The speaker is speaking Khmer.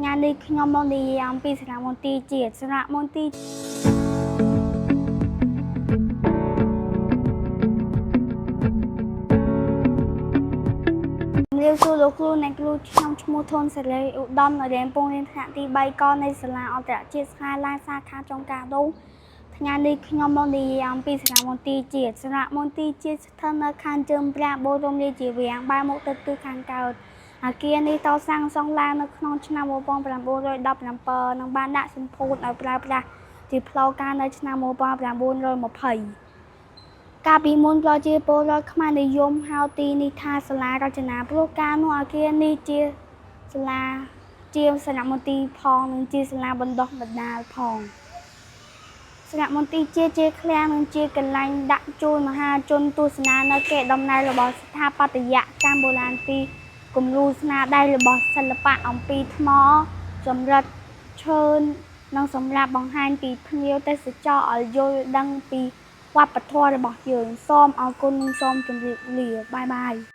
ថ្ងៃនេះខ្ញុំមកនិយាយអំពីសារមន្ទីរជាតិសារមន្ទីរ ជំរាបសួរលោកគ្រូអ្នកគ្រូខ្ញុំឈ្មោះធនសេរីឧត្តមនរេនពងរៀនថ្នាក់ទី3កនៃសាលាអន្តរជាតិស្ខាឡាសាខាចុងកាដូងថ្ងៃនេះខ្ញុំមកនិយាយអំពីសារមន្ទីរជាតិសារមន្ទីរជាតិស្ថិតនៅខាងជើងព្រះបរមរាជាវាំងបែរមុខទៅទិសខាងកើតអគារនេះតសាងសង់ឡើងនៅក្នុងឆ្នាំ1917និងបានដាក់សម្ពោធឲ្យប្រើប្រាស់ជាផ្លូវការនៅឆ្នាំ1920 កាលពីមុនប្រជាពលរដ្ឋខ្មែរនិយមហៅទីនេះថាសាលារចនាព្រោះកាលនោះអគារនេះជាសាលាជាសារមន្ទីរផងនិងជាសាលាបណ្ដុះបណ្ដាលផងសារមន្ទីរជាតិជាឃ្លាំងនិងជាកន្លែងដាក់ជូនមហាជនទស្សនានៅកេរដំណែលរបស់ស្ថាបត្យកម្មបុរាណពីគំរូស្នាដៃរបស់សិល្បៈអំពីថ្មចម្រិតឈើនិងសម្រាប់បង្ហាញពីភ្ញៀវទេសចរឲ្យយល់ដឹងពី វប្បធម៌របស់យើងសូមអរគុណនិងសូមជម្រាបលា bye bye.